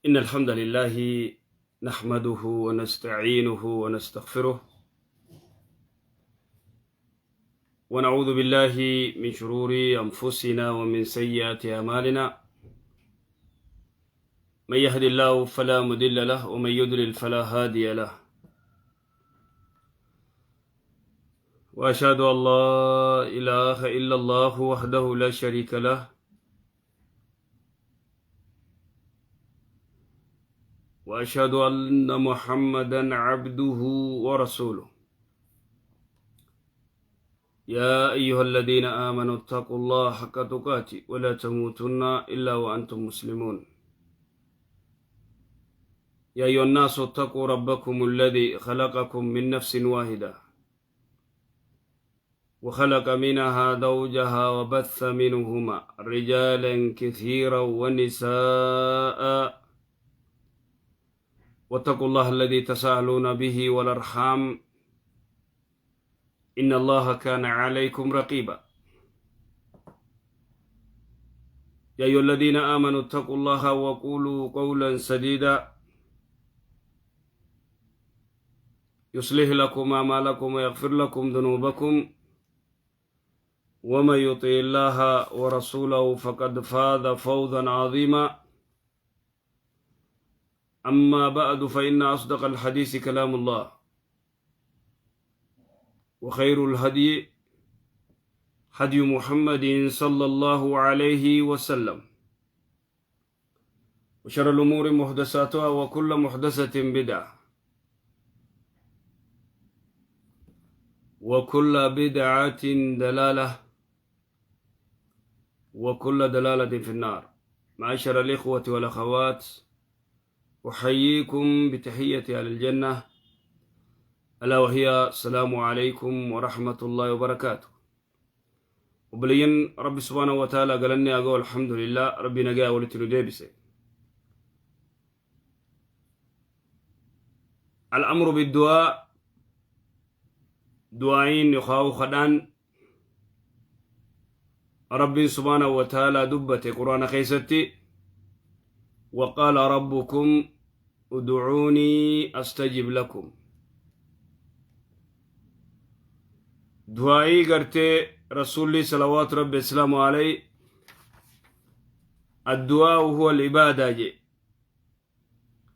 إن الحمد لله نحمده ونستعينه ونستغفره ونعوذ بالله من شرور أنفسنا ومن سيئات أعمالنا. من يهد الله فلا مضل له ومن يضلل فلا هادي له، وأشهد أن لا إله إلا الله وحده لا شريك له، وأشهد أن محمدا عبده ورسوله. يا أيها الذين آمنوا اتقوا الله حق تقاته ولا تموتن إلا وأنتم مسلمون. يا أيها الناس اتقوا ربكم الذي خلقكم من نفس واحدة وخلق منها زوجها وبث منهما رجالا كثيرا ونساء، واتقوا الله الذي تساءلون به والأرحام إن الله كان عليكم رقيبا. يا أيها الذين آمنوا اتقوا الله وقولوا قولا سديدا يصلح لكم أعمالكم ويغفر لكم ذنوبكم، ومن يطع الله ورسوله فقد فاز فوزا عظيما. أما بعد، فإن أصدق الحديث كلام الله، وخير الهدي هدي محمد صلى الله عليه وسلم، وشر الأمور محدثاتها، وكل محدثة بدعة، وكل بدعة دلالة، وكل دلالة في النار. معاشر الإخوة والأخوات، أحييكم بتحية أهل الجنة، ألا وهي السلام عليكم ورحمة الله وبركاته. Obboleeyyan Rabbi سبحانه وتعالى galanni agoo الحمد لله Rabbi nagaa walitti nu deebise. الأمر بالدعاء، du'aayin yookaan kadhaan Rabbiin سبحانه وتعالى dubbate Quraana keessatti: وقال ربكم ادعوني أستجب لكم. Du'aayii gartee Rasuulli صلوات ربي وسلامه عليه الدعاء هو العبادة je.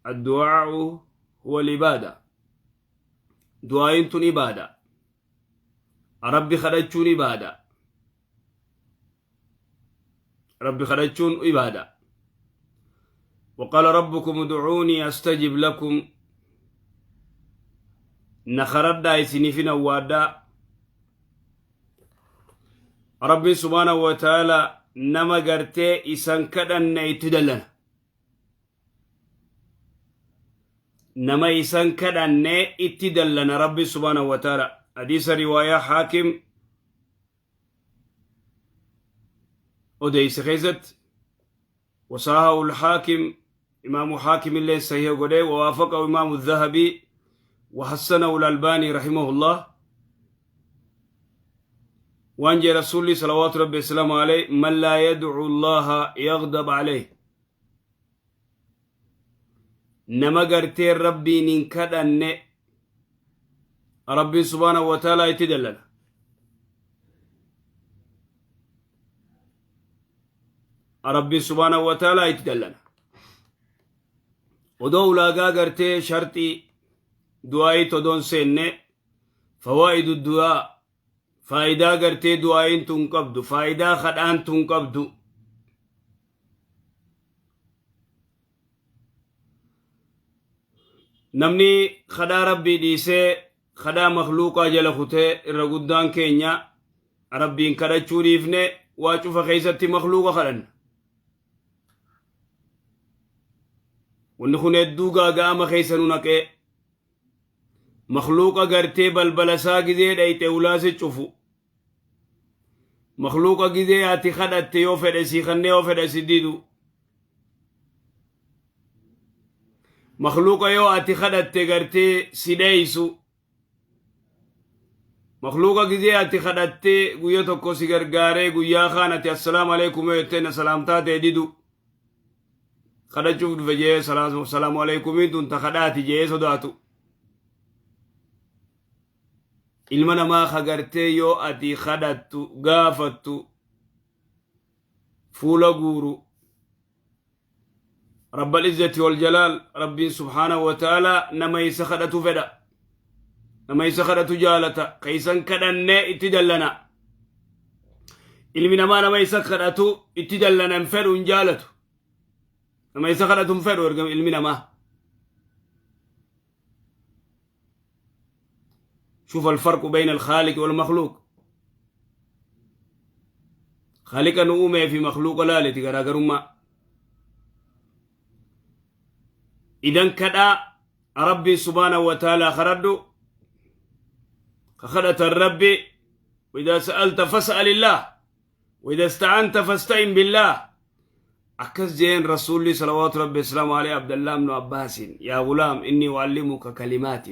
الدعاء هو العبادة. Du'aayin tun ibaada. Rabbi kadhachuun ibaada. Rabbi kadhachuun ibaada. وقال ربكم ادعوني أستجب لكم. Na kadhadhaa, isiniifin awwaadhaa. Rabbi سبحانه وتعالى nama gartee isan kadhanne itti dallana. Nama isan kadhanne itti dallana Rabbi سبحانه وتعالى. Hadiisa riwaayaa Haakim odeyse keessatti، وصححه الحاكم، إمام حاكم اللي صحيح قده، ووافقه إمام الذهبي وحسنه الألباني رحمه الله. Waan je Rasuulli صلوات ربي وسلامه عليه: من لا يدعو الله يغضب عليه. Nama gartee Rabbiin hin kadhanne Rabbiin سبحانه وتعالى itti dallana. Rabbiin سبحانه وتعالى itti dallana. Odoo ulaagaa gartee sharxii du'aayii odoon seenne, فوائد الدعاء، faayidaa gartee du'aayiin tun qabdu, faayidaa kadhaan tun qabdu. Namni kadhaa Rabbii dhiisee kadhaa makluuqaa jala kutee, irra guddaan keenya Rabbiin kadhachuu dhiifne, waa cufa keessatti makluuqa kadhanna. Wanni kun hedduu gaaga'ama keessa nu naqee. Makluuqa gartee balbala isaa gizee dhayxe ulaase cufu. Makluuqa gizee ati kadhatte yoo fedhe sii kannee, yoo fedhe si didu. Makluuqa yoo ati kadhatte gartee si dheeysu. Makluuqa gizee ati kadhattee guyya tokko si gargaaree, guyyaa kaan ati السلام عليكم yoo jettee na salaamtaa ta'e didu. Kadhachuuf dhufe jee salaamu aleykumiin tun ta kadhaati jee sodaatu. Ilma namaa ka gartee yoo ati kadhattu gaafattu fuula guuru rabbal izzati wal jalaal rabbiin subhaanahu wa ta'aalaa nama isa kadhatu fedha. Nama isa kadhatu jaalata. Ka isan kadhanne itti dallana. Ilmi namaa nama isa kadhatu itti dallana hin fedhu hin jaalatu. Nama isa kadhatu hin fedhu erga ilmi namaa. شوف الفرق بين الخالق والمخلوق خالق نؤمه في مخلوق لا لتغراغرما إذن كدا ربي سبحانه وتعالى خردو خخدة الرب وإذا سألت فاسأل الله وإذا استعنت فاستعن بالله أكس جين رسولي صلوات ربي السلام عليه عبد الله بن عباس يا غلام إني أعلمك كلمات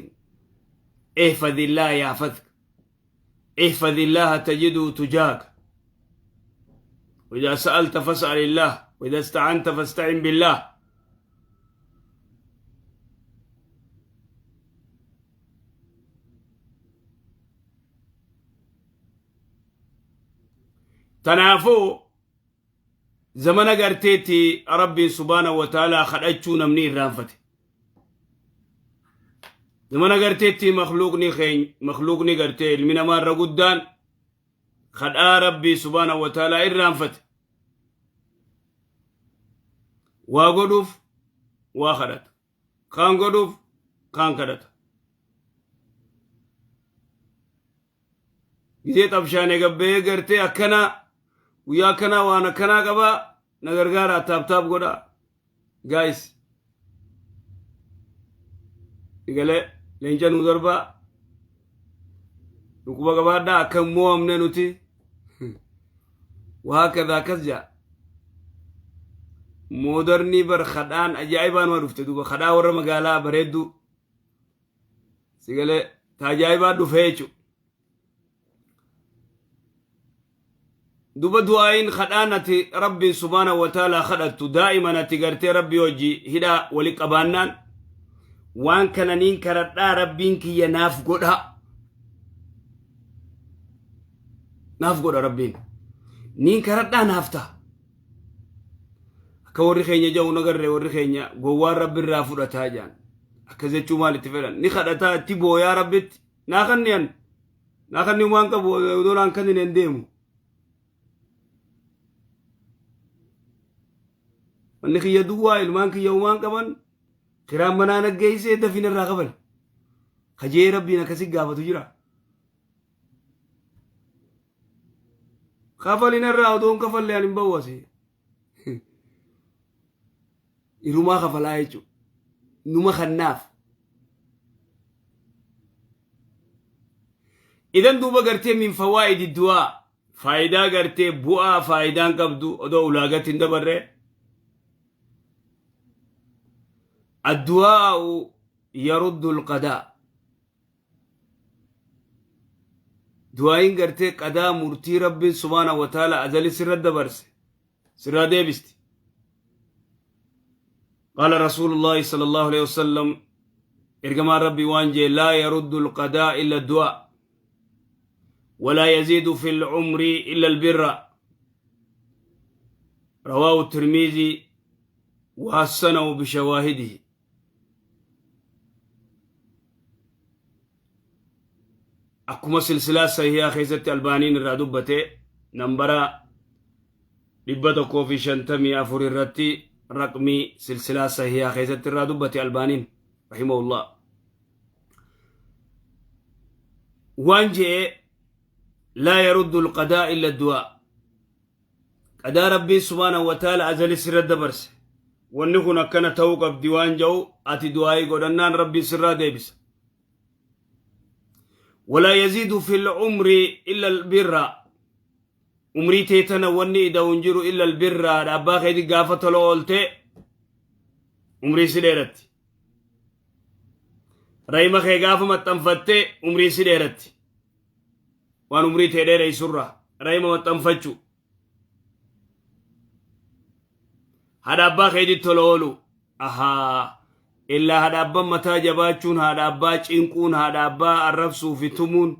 احفظ الله يحفظك احفظ الله تجده تجاك وإذا سألت فاسأل الله وإذا استعنت فاستعن بالله Tanaafuu zamana garteetti Rabbiin subhaanahu wa ta'aalaa kadhachuu namni irraanfate. Zamana garteetti makluuqni keenya makluuqni gartee ilmi namaa irra guddaan kadhaa Rabbii subhaanahu wa ta'aalaa irraanfate. Waa godhuuf waa kadhata. Kaan godhuuf kaan kadhata. Gizee xabshaane gabbee gartee akkanaa guyyaa akkanaa waan akkanaa qabaa na gargaaraa taap taap godhaa. Guys. Igalee leenca nu darbaa. Nu quba qabaadhaa akka hin mo'amne nuti. Waa kadaa akkas jaa. Moodarnii bar kadhaan ajaa'ibaa numa dhufte duuba kadhaa warra magaalaa bareedduu. Sigalee ta ajaa'ibaa dhufee jechuudha. Duba du'aayin kadhaan ati rabbiin subhaanahu wa ta'aalaa kadhattu daa'iman ati gartee rabbii hojii hidhaa wali qabaannaan waan kana niin kadhadhaa rabbiin kiyya naaf godha. Naaf godha rabbiin. Niin kadhadhaa naaf ta'a. Akka warri keenya jedhu nagarree warri keenya gowwaan rabbi irraa fudhataa jedhan. Akkas jechuu maal itti fedhan? Ni kadhataa itti booyaa rabbitti. Naa kanni an. Naa kanni waan qabu odoo naan kannine hin deemu. Manni kiyya duwwaa ilmaan kiyya umaan qaban kiraan manaa naggeessee dafin irraa kafale. Kajee rabbiin akkasi gaafatu jira. Kafalin irraa odoo hin kafalle ani hin bahu asii. Irumaa kafalaa jechuudha. Numa kannaaf. Idan duuba gartee min fawaa'idi du'aa faayidaa gartee bu'aa faayidaan qabdu odoo ulaagatti hin dabarre addu'aa'u yaruddu alqadaa du'aayin gartee qadaa murtii rabbiin subhaana wa ta'ala azali sirra dabarse sirraa deebisti qaala rasuulullaahi sala allahu alaihi wasallam ergamaan rabbii waan jee laa yaruddu alqadaa illa du'a walaa yaziidu fi lcumri illa albirra rawaahu tirmiizii wahassanahu bishawaahidihi Akkuma silsilaa sahihaa keessatti Albaaniin irraa dubbate nambara 154 irratti raqmii silsilaa sahihaa keessatti irraa dubbate Albaaniin rahimahullah. Waan je'e laa yaruddu alqadaa illa du'aa. Qadaa Rabbiin subhaanahu wa ta'ala azali sirra dabarse. Wanni kun akkana ta'uu qabdi waan ja'u ati du'aa'ii godhannaan Rabbiin sirraa deebisa. Walaa yaziidu fil umri illa albirra. Umrii tee tana wanni ida'u hin jiru illa albirra abbaa keeti gaafa tola oolte umrii si dheeratti. Rahima kee gaafa maxxanfatte umrii si dheeratti. Waan umrii tee dheereysurraa rahima maxxanfachu. Haadha abbaa keetitti tola oolu. Ahaa. Illaa haadha abbaan mataa jabaachuun, haadha abbaa cinquun, haadha abbaa arrabsuu fi tumuun.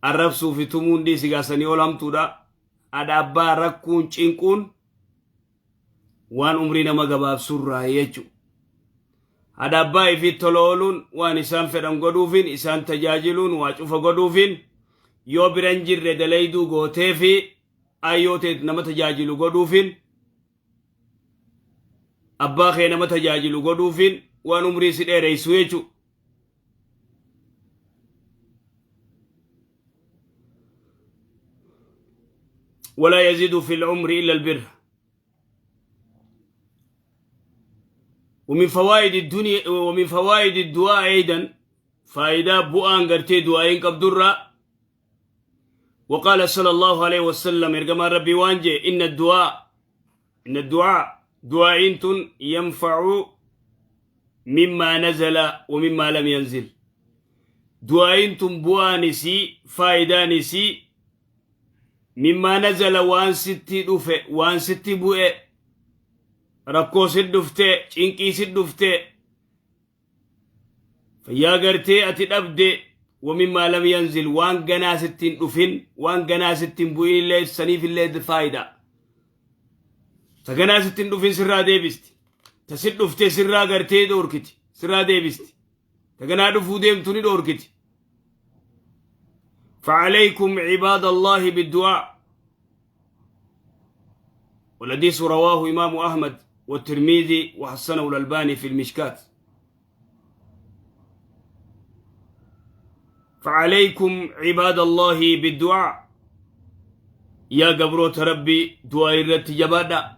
Arrabsuu fi tumuun dhiisi gaasanii ol hamtuudha. Haadha abbaa rakkuun cinquun waan umrii nama gabaabsurraa jechuudha. Haadha abbaa ifii tola ooluun waan isaan fedhan godhuufin isaan tajaajiluun waa cufa godhuufin yoo biran jirre dalayduu gootee fi ayyoo teet nama tajaajilu godhuufin abbaa kee nama tajaajilu godhuufin waan umrii si dheereysu jechuudha. ولا يزيد في العمر إلا البر. ومن فوائد الدنيا ومن فوائد الدعاء أيضا فائدة بؤان قرتي دعائين قبدرة. وقال صلى الله عليه وسلم إرجما ربي وانجي إن الدعاء دعاء ينفع مما نزل ومما لم ينزل. دعاء بؤانسي فائدانسي مما نزل waan sitti dhufe, waan sitti bu'e, rakkoo sit dhufte, cinqii sit dhufte, fayyaa gartee ati dhabde, ومما لم ينزل waan ganaa sittiin dhufin, waan ganaa sittiin bu'in illee saniif illee faayidaa. Ta ganaa sittiin dhufin sirraa deebisti, ta sit dhufte sirraa gartee dhoorkiti, sirraa deebisti, ta ganaa dhufuu deemtu ni dhoorkiti. فعليكم عباد الله بالدعاء. والحديث رواه إمام أحمد والترمذي وحسنه الألباني في المشكات. فعليكم عباد الله بالدعاء. Yaa gabroota Rabbii, du'aa irratti jabaadha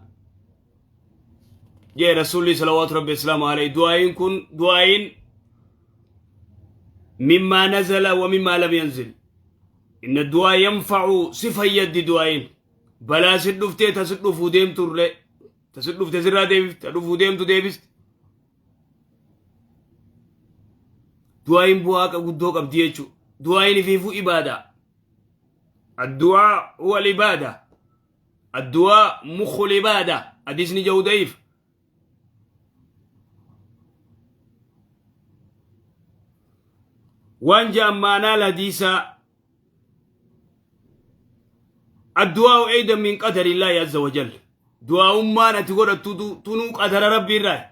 jee Rasuulli صلوات ربي وسلامه عليه. Du'aayin kun du'aayin مما نزل ومما لم ينزل. إن الدعاء ينفع si fayyaddi. Du'aayin balaa sit dhuftee, ta sit dhufuu deemturle, ta sit dhufte sirraa deebifte, ta dhufuu deemtu deebisti. Du'aayin bu'aa guddoo qabdi jechuu. Du'aayin ifiifuu ibaadaa. الدعاء هو العبادة، الدعاء مخ العبادة. حديثني جو ضعيف. Waan ja'an maanaa الحديث الدعاء أيضا من قدر الله عز وجل. Du'aa'ummaan ati godhattu tunuu qadara Rabbii irraa.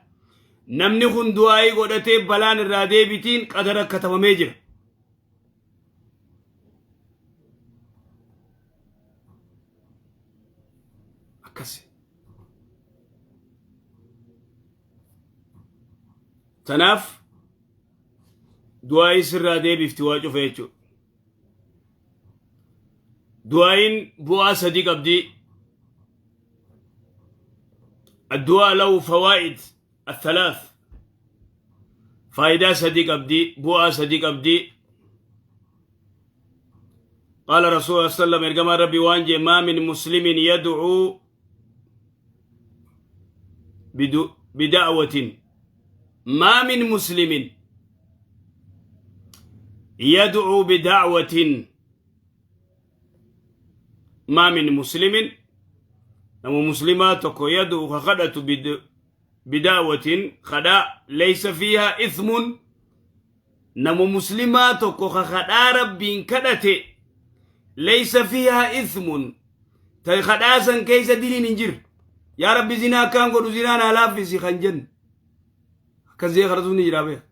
Namni kun du'aa'ii godhatee balaan irraa deebitiin qadara katabamee jira. Akkas tanaaf du'aa'ii sirraa deebifti waa cufa jechuudha. Du'aa'iin bu'aa sadii qabdi. الدعاء له فوائد الثلاث. فائدة sadii qabdi, bu'aa sadii qabdi. قال رسول الله صلى الله عليه وسلم ergamaa Rabbii waan jee: ما من مسلم يدعو بدعوة، ما من مسلم يدعو بدعوة، ما من مسلم nama muslimaa tokko يدعو ka kadhatu بدعوة kadhaa ليس فيها إثم. Nama muslimaa tokko ka kadhaa Rabbiin kadhate ليس فيها إثم ta kadhaa san keeysa diliin hin jirre. Yaa Rabbi, zinaa akkaan godhu, zinaa naa laaffisi kan jennu akkas jee kadhatu ni jira beeka.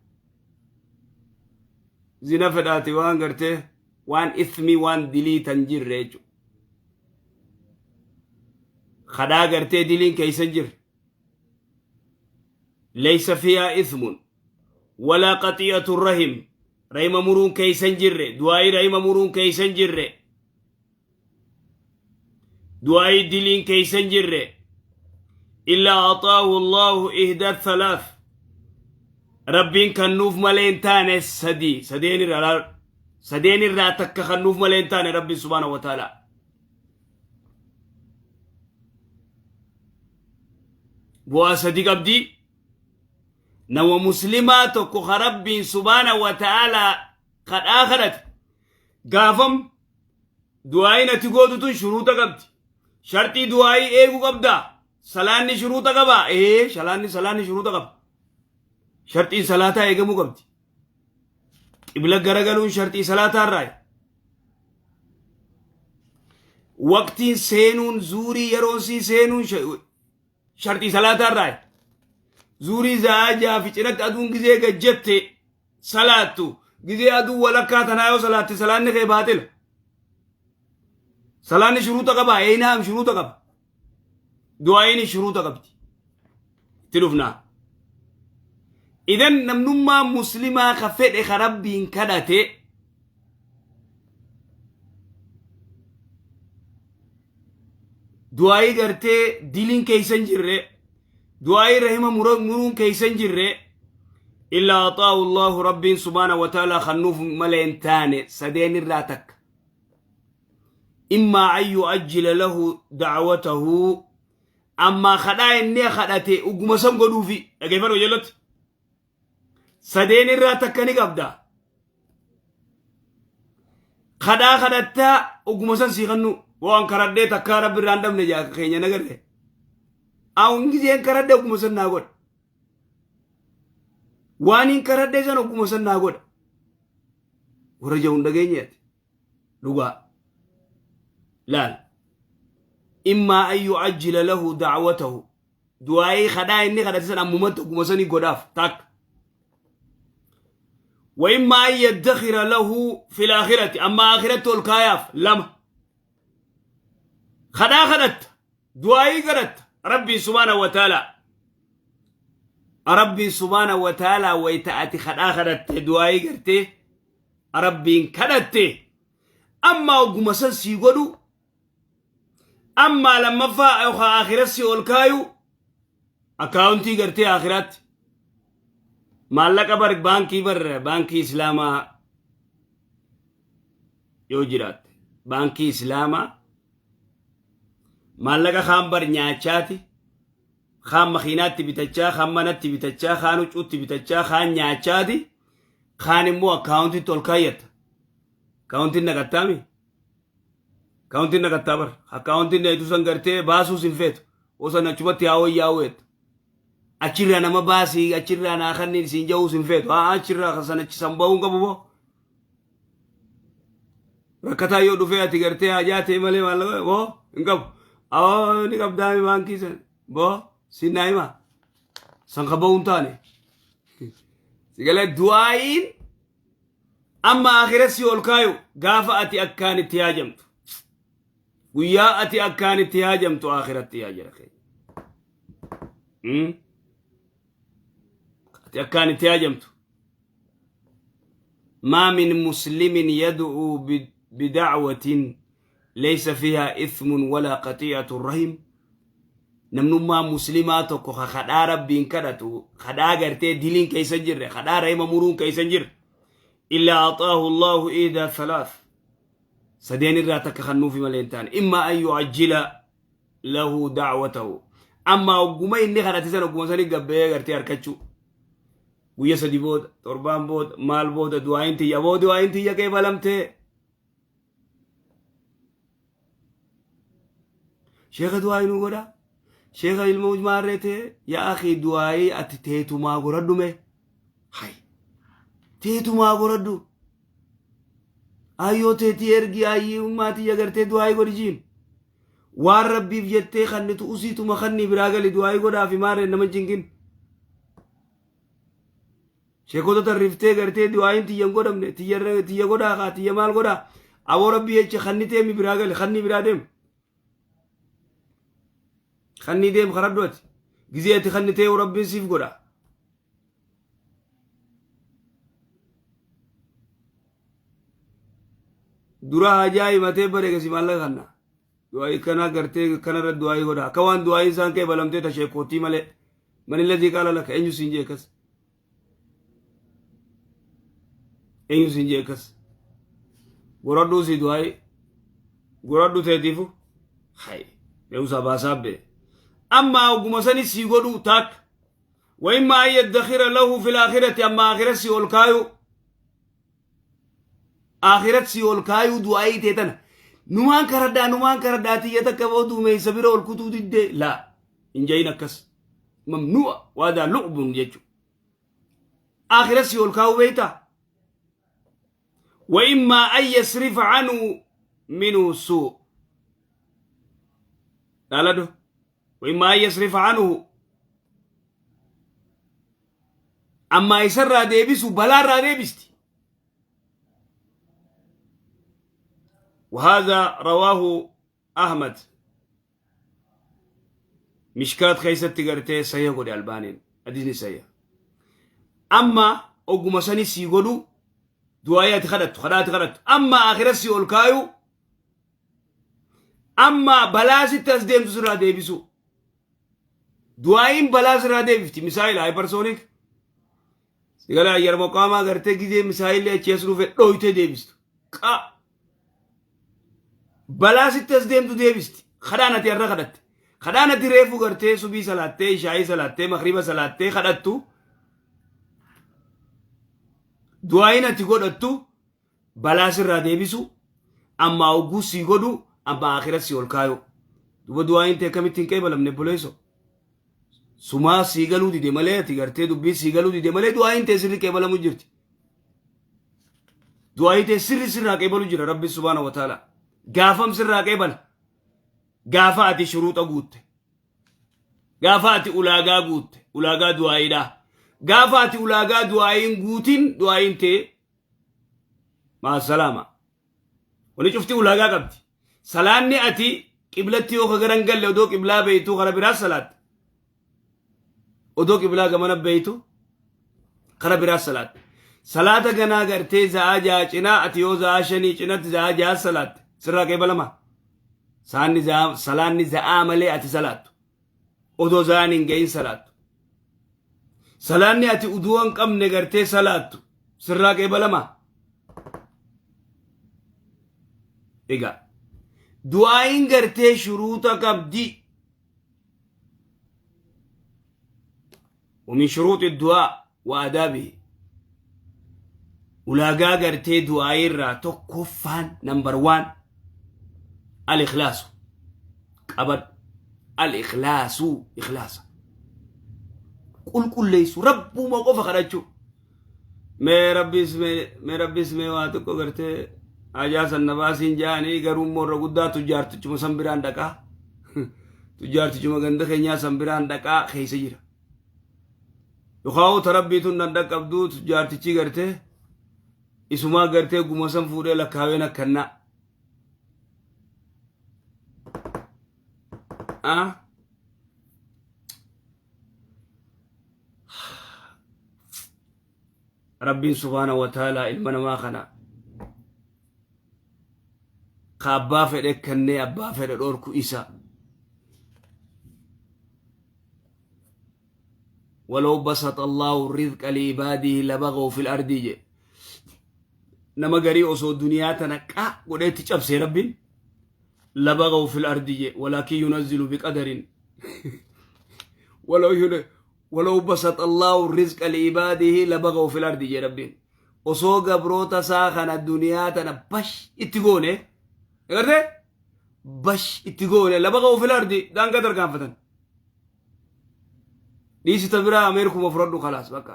Zina fedhaati waan gartee waan ismii, waan dilii tan jirre jechuudha. Kadhaa gartee diliin keeysa hin jirre ليس فيها إثم ولا قطيعة رحم rahima muruun keeysa hin jirre, du'aa'ii rahima muruun keeysa hin jirre, du'aa'ii diliin keeysa hin jirre, إلا أعطاه الله إحدى الثلاث Rabbiin kannuuf malee hin taane sadii, sadeen irraa, sadeen irraa takka kannuuf malee hin taane Rabbiin سبحانه وتعالى. Bu'aa sadi qabdi. Nama muslimaa tokko ka Rabbiin سبحانه وتعالى kadhaa kadhate gaafam du'aayin ati gootu tun shuruuta qabdi. Sharxii du'aayii eeguu qabda. Salaanni shuruuxa qaba. Ee, salaanni shuruuxa qaba. Sharxiin salaataa eegamuu qabdi. Qibla garagaluun sharxii salaataa irraayi. Waqtiin seenuun zuurii yeroon sii seenuun sharxii salaataa irraayi. Zuurii za'aa ja'a fi cinatti aduun gizee gad jette salaattu gizee aduu walakkaa tanaa yoo salaatte salaanni kee baaxila. Salaanni shuruuxa qaba eeynaam shuruuxa qaba. Du'aayiin shuruuxa qabdi. Itti dhufnaa. Idan namnummaa muslimaa ka fedhe ka Rabbiin kadhate du'aayii gartee diliin keeysa hin jirre du'aayii rahima muruun keeysa hin jirre illaa axaahu Allahu Rabbiin subhaana wa ta'ala kannuuf malee hin taane sadeen irraa takka immaa an yu'ajjila lahu da'watahu ammaa kadhaa inni kadhate uguma san godhuufi dhageeffadhu jalatti Sadeen irraa takka ni qabda. Kadhaa kadhattaa oguma san sii kannu waan karadhee takkaa rabbi irraa hin dhabne jaa keenya nagarre. Awun gizeen karadhe oguma san naa godha. Waan hin karadhee san oguma san naa godha. Warra jahu hin dhageenye ati. Dhugaa. Laal. Immaa an yu'ajjila lahu da'watahu. Du'aa'ii kadhaa inni kadhate san ammumatti ogguma sanii godhaaf takka. Wa imma an yaddakhira lahu fil aakhirati amma aakhiratti ol kaayaaf lama. Kadhaa kadhatta du'aa'ii kadhatta Rabbiin subhaana wa ta'ala. Rabbiin subhaana wa ta'ala wayta ati kadhaa kadhatte du'aa'ii gartee Rabbiin kadhatte amma ogguma san sii godhu Ammaa lammaffaa yookaan akhiratti ol kaayu akkaawuntii gartee akhiraatti maallaqa bar baankii bar baankii islaamaa yoo jiraatte baankii islaamaa maallaqa kaan bar nyaachaati kaan makiinaatti bitachaa kaan manatti bitachaa kaan huccuutti bitachaa kaan nyaachaati kaan immoo akkaawuntiitti ol kaayyatta akkaawuntiin naqattaami Akkaawuntiin naqattaa bar. Akkaawuntiin dheetu san gartee baasuus hin feetu. Osan achumatti haa wayyaa'u jettu. Achirraa nama baasii achirraa naa kanniin siin ja'uus hin feetu. Haa achirraa kan san achi san ba'uu hin qabu boo. Rakkataa yoo dhufee ati gartee hajaa ta'e malee maallaqa boo hin qabu. Awoo ni qabdaami baankii san boo siin naa himaa. San ka ba'uu hin taane. Sigalee du'aa'iin Amma aakhira si ol kaayu gaafa ati akkaan itti haajamtu. Guyyaa ati akkaan itti haajamtu aakhiratti yaa jara keenya. Ati akkaan itti haajamtu. Maa min muslimin yad'uu bida'watin laysa fiihaa ithmun walaa qaxii'atu rahim. Namnummaa muslimaa tokko ka kadhaa Rabbiin kadhatu, kadhaa gartee diliin keessa hin jirre, kadhaa rahima muruun keessa hin jirre. Illaa axaahu Allahu ihdaa thalath. Sadeen irraa takka kannuufi malee hin taane. Imma an yu'ajjila lahu da'watahu. Amma ogguma inni kadhate san ogguma sanii gabba'ee gartee harkachuu. Guyya sadi booda, torbaan booda, maal booda, du'aayin tiyya booda, du'aayin tiyya qeebalamtee. Sheekha du'aayii nuu godha. Sheekha ilma maarree ta'e yaa akii du'aayii ati teetumaa godhadhu mee. Hay teetumaa godhadhu. Ayyoo teetii ergi ayyii ummaatii agartee du'aayii godhi jiin. Waan rabbiif jettee kannitu usiituma kannii biraa gali du'aayii godhaa fi maarree nama hin cinqin. Sheekota tarriftee gartee du'aayin tiyya hin godhamne tiyya tiyya godhaa kaa tiyya maal godhaa aboo rabbii jecha kanni teemi biraa gali kanni biraa deem kanni deem karadhu ati gizee ati kanni tee'u rabbiin siif godha. Dura hajaa himatee bare gasi maallaqa kanna. Du'aayii kana gartee kanarra du'aayii godha. Akka waan du'aayiin isaan kee balamtee ta sheekootii malee. Man illadii qaala laka eenyu siin jee akkas. Eenyu siin jee akkas. Goradhuu si du'aayii. Goradhu teetiifu. Hay. Beekumsa baasaa bee. Amma oguma sani sii godhuu taakka. Wa imma an yaddakhira lahu fil aakhirati amma aakhira si ol kaayuu. Akhirat si ol kaayuu du'aayii tee tana. Numaan karadhaa numaan karadhaa tiyya takka boo duumeysa bira ol kutuu diddee laa hin jahin akkas. Mamnu'a waadaa luqbun jechuudha. Aakhira si ol kaa'uu beektaa? Wa immaa an yasrifa anhu minhu suu. Dhaaladhu. Wa immaa an yasrifa anhu ammaa isarraa deebisu balaarraa deebisti. وهذا رواه أحمد مشكات خيست قرتي سيا قولي ألبانين حديثني سيا أما أقوم سني سيقولوا دعايات خدت خدات خدت أما آخر سي أولكايو أما بلاسي تسديم تسرع ديبسو دعاين بلاس را deebifti misaayila hypersonic sigala ayyar moqaamaa gartee gizee misaayilli achi as dhufe dhoytee deebistu qa balaa sitti as deemtu deebisti kadhaan ati har'a kadhatte kadhaan ati reefu gartee subii salaattee ishaayii salaattee makriba salaattee kadhattu du'aayin ati godhattu balaa sirraa deebisu ammaa ogguu sii godhu amma akhirat si ol kaayu duba du'aayin tee akkamitti hin qeebalamne obboleesso sumaa sii galuu dide malee ati gartee dubbii sii galuu dide malee du'aayin tee sirri qeebalamu jirti du'aayin tee sirri sirraa qeebalu jira rabbi subhaana wa ta'ala gaafam sirraa qeebala gaafa ati shuruuxa guutte gaafa ati ulaagaa guutte ulaagaa du'aayiidhaa gaafa ati ulaagaa du'aayiin guutin du'aayin tee maa salaama Wani cufti ulaagaa qabdi. Salaanni ati qiblatti yoo ka garan galle odoo qiblaa beeytu kara biraa salaatte. Odoo qiblaa gamana beeytu kara biraa salaatte. Salaata ganaa gartee za'aa ja'a cinaa ati yoo za'aa shanii cinatti za'aa ja'a salaatte sirraa qeebalama. Saanni za'aa salaanni za'aa malee ati salaattu. Odoo za'aan hin gahin salaattu. Salaanni ati uduu hin qabne gartee salaattu sirraa qeebalama. Egaa du'aa'iin gartee shuruuxa qabdi. ومن شروط الدعاء وآدابه ulaagaa gartee du'aa'ii irraa tokkoffaan number one al-ikhlaasu qabadhu al-ikhlaasu ikhlaasa qulqulleessu rabbuma qofa kadhachuu mee rabbiis mee mee rabbiis mee waa tokko gartee hajaa san na baasiin jaanii garuu immoo irra guddaa tujjaartichuma san biraan dhaqaa tujjaartichuma ganda keenyaa san biraan dhaqaa keessa jira yookaan ta rabbii tun nan dhaqqabduu tujjaartichi gartee isumaa gartee guma san fuudhee lakkaaween akkannaa ah Rabbiin subhaana wa ta'ala ilma namaa kana ka abbaa fedhe kennee abbaa fedhe dhorku isa. Walaw basata Allahu rizqa liibaadihi labagaw fil ardii jedhe. Nama garii osoo duniyaa tana qa godheetti cabsee Rabbiin labagaw fil ardi jedhe walaakin yunazzilu biqadarin. Walaw yuna Walaw basata Allaahu rizqa li'ibaadihi labagaw fil ardi jee Rabbiin. Osoo gabroota isaa kana duniyaa tana bash itti goone agartee bash itti goone labagaw fil ardi daangaa tarkaanfatan. Dhiisi ta biraa Ameerikuma fudhadhu kalaas bakka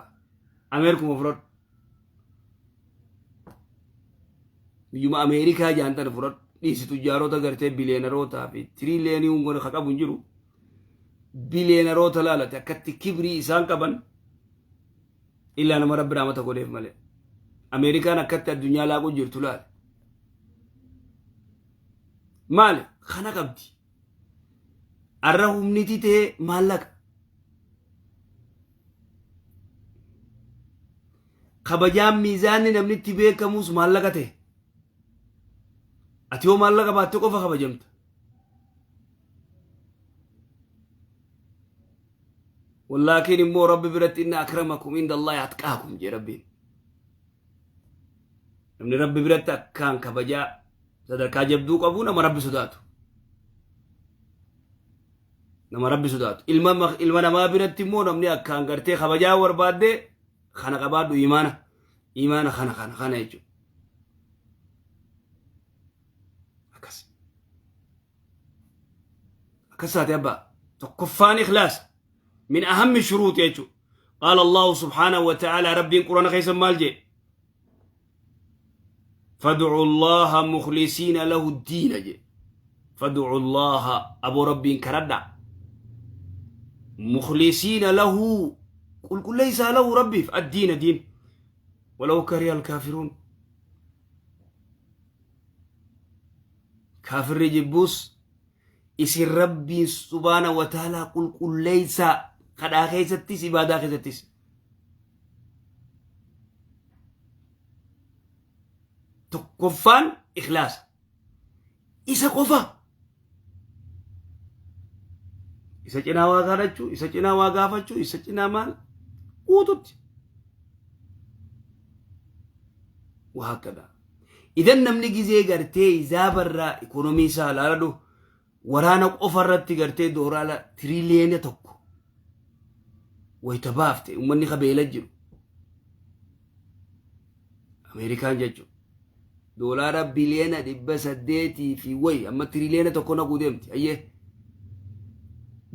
Ameerikuma fudhadhu. Biyyuma Ameerikaa jaan tana fudhadhu dhiisi tujjaarota gartee biliyeenarootaa fi tiriiliyoonii hungoon ka qabu hin jiru. Biliyeenaroota laalate akkatti kibrii isaan qaban illaa nama rabbi raamata godheef malee. Ameerikaan akkatti addunyaa laaquu jirtu laale. Maali? Kana qabdi. Arra humniti ta'e maallaqa. Kabajaan miizaanni namni itti beekamus maallaqa ta'e. Ati yoo maallaqa baatte qofa kabajamta. Wallaakiin immoo rabbi biratti inna akramakum inda Allahi atqaakum jee rabbiin. Namni rabbi biratti akkaan kabajaa sadarkaa jabduu qabu nama rabbi sodaatu. Nama rabbi sodaatu. Ilma, ilma namaa biratti immoo namni akkaan gartee kabajaa barbaadde kana qabaadhu imaana. Imaana kana kana kana jechuudha. Akkas. Akkas taate abbaa. Tokkoffaan ikhlaasa. Min ahammi shuruuxi jechuudha. Qaala Allahu subhaanahu wa ta'ala, Rabbiin Quraana keessa maal jedhe? Fad'u Allaha mukhlisiina lahu diina jedhe. Fad'u Allaha, aboo Rabbiin kadhadhaa. Mukhlisiina lahu, qulqulleessaa, lahu, Rabbiif, addiina, diin. Walaw kariha alkaafiruun. Kaafirri jibbuus isin Rabbiin subhaana wa ta'aalaa qulqulleessaa, kadhaa keessattis ibaadaa keessattis. Tokkoffaan ikhlaasa. Isa qofa. Isa cinaa waa kadhachuu, isa cinaa waa gaafachuu, isa cinaa maal guututti. Waa akkana. Idan namni gizee gartee hizaabarraa ikonomii isaa ilaaladhu, waraana qofa irratti gartee dooraala 1 trillion wayita baafte, uummanni kabeela jiru. Ameerikaan jechuun doolaara 800 biliyoona fi wayi amma 1 tiriiliyoona naquu deemti. Ayyee,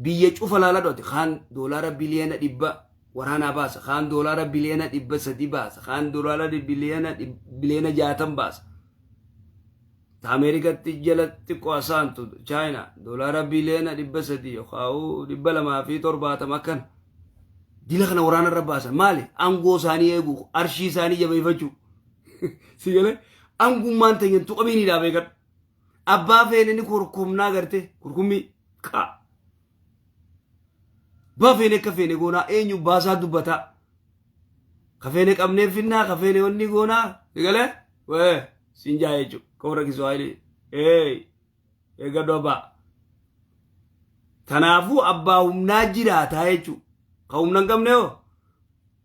biyya cufa laaladhu ati, kaan doolaara 100 biliyoona waraanaa baasa, kaan doolaara 300 biliyoona baasa, kaan doolaara 60 biliyoona baasa. Ta Ameerikatti jala xiqqoo asaantu Chaayinaa doolaara 300 biliyoona yookaan 270 akkana. Dila kana waraana irra baasan maali? Aangoo isaanii eeguu, arshii isaanii jabeeffachuu. Si galee, aangummaan teenya tuqamiinidhaa beekadhu. Abbaa feene ni kurkumnaa, gartee kurkummii qaa. Abbaa feene akka feene goonaa, eenyu baasaa dubbataa. Ka feene qabnee finnaa, ka feene wanni goonaa, si galee wee siin jaa jechuudha. Ka warra Kiswaahilii. Ee, eeggadhu abbaa. Kanaafuu abbaa humnaa jiraataa jechuudha. Ka humna hin qabne hoo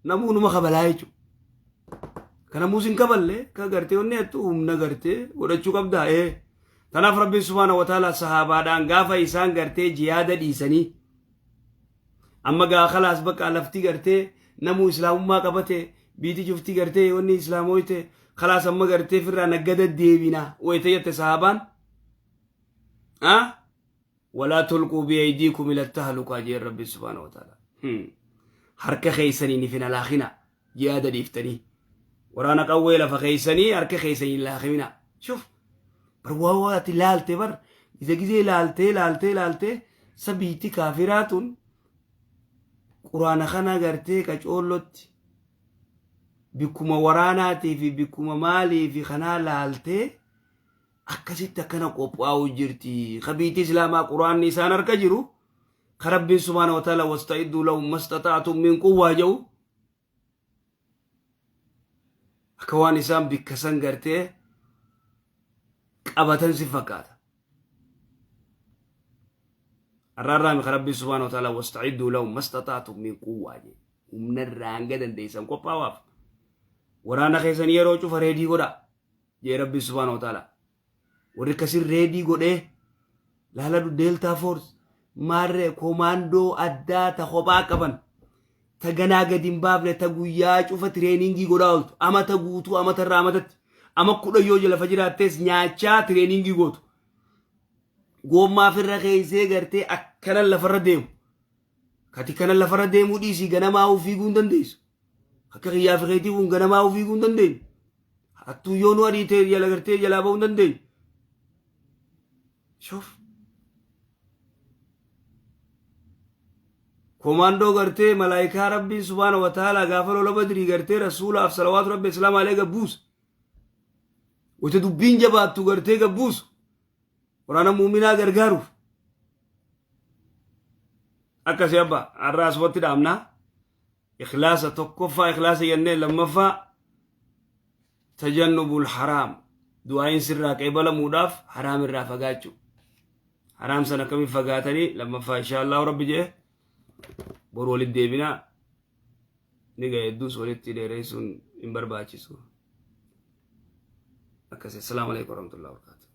namuu numa kabalaa jechuudha. Kana muus hin kaballe ka gartee wanni jettu humna gartee godhachuu qabdaa ee. Kanaaf Rabbiin subhaana wa ta'ala sahaabaadhaan gaafa isaan gartee jihaada dhiisanii, amma gaa khalaas, bakka lafti gartee namuu islaamummaa qabate, biiti cufti gartee wanni islaamoyte, khalaas, amma gartee firraa naggada deebina wayita jette sahaabaan, ah, walaa tulquu biyaydiikum ila tahlukaa jeen Rabbiin subhaana wa ta'ala. Harka keeysaniin ifin halaakina, jihaada dhiiftanii waraana qawwee lafa keeysanii harka keeysaniin laakimina. Shuf, bar waa waati laalte, bar gizee gizee laaltee laaltee laaltee sabiiti kaafiraa tun quraana kana gartee qacoollotti bikkuma waraanaatii fi bikkuma maalii fi kanaa laaltee akkasitti akkana qophaa'u jirti. Kabiitii islaamaa quraanni isaan harka jiru, ka Rabbiin subhaana wa ta'ala wasta'idduu lahum mastaxa'tum min quwwaa jedhu, akka waan isaan bikka san gartee qabatan si fakkaata. Arraarraami ka Rabbiin subhaana wa ta'ala wasta'idduu lahum mastaxa'tum min quwwaa jedhe, humna irraa hanga dandeessan qophaa'aaf. Waraana keessan yeroo cufa ready godhaa jee Rabbiin subhaana wa ta'ala. Warri akkasin ready godhee laaladhu, Delta Force maarree komaandoo addaa ta kophaa qaban, ta ganaa gadi hin baafne, ta guyyaa cufa training godhaa ooltu, amata guutuu, amata irraa amatatti, ama 10 yoo lafa jiraattees nyaachaa training gootu, goommaa firra keessee gartee akkanan lafarra deemu, kati kana lafarra deemuu dhiisii ganamaa fiiguu hin dandeessu. Akka kiyyaa fi keetii kun ganamaa fiiguu hin dandeenyu. Hattuu yoo nu ariitee jala gartee jalaa bahuu hin dandeenyu. Shuf. Komaandoo gartee malaayikaa Rabbiin subhaana wa ta'ala gaafa lola Badrii gartee rasuulaaf salawaatu Rabbi islaama alee gabbuusu. Wata dubbiin jabaattu gartee gabbuusu. Waraana muuminaa gargaaruuf. Akkasii abbaa, har'a asumatti dhaabnaa. Ikhlaasa tokkoffaa ikhlaasa jennee, lammaffaa tajannubul haraam, du'aayin sirraa qeebalamuudhaaf haraam irraa fagaachuu. Haraam sana akkamiin fagaatanii? Lammaffaa insha Allahu Rabbi jee boru walitti deebinaa. Ni gahe, hedduus walitti dheeressuun hin barbaachisu. Akkasii, assalaamu alaikum warahmatullahi wabarakatuh.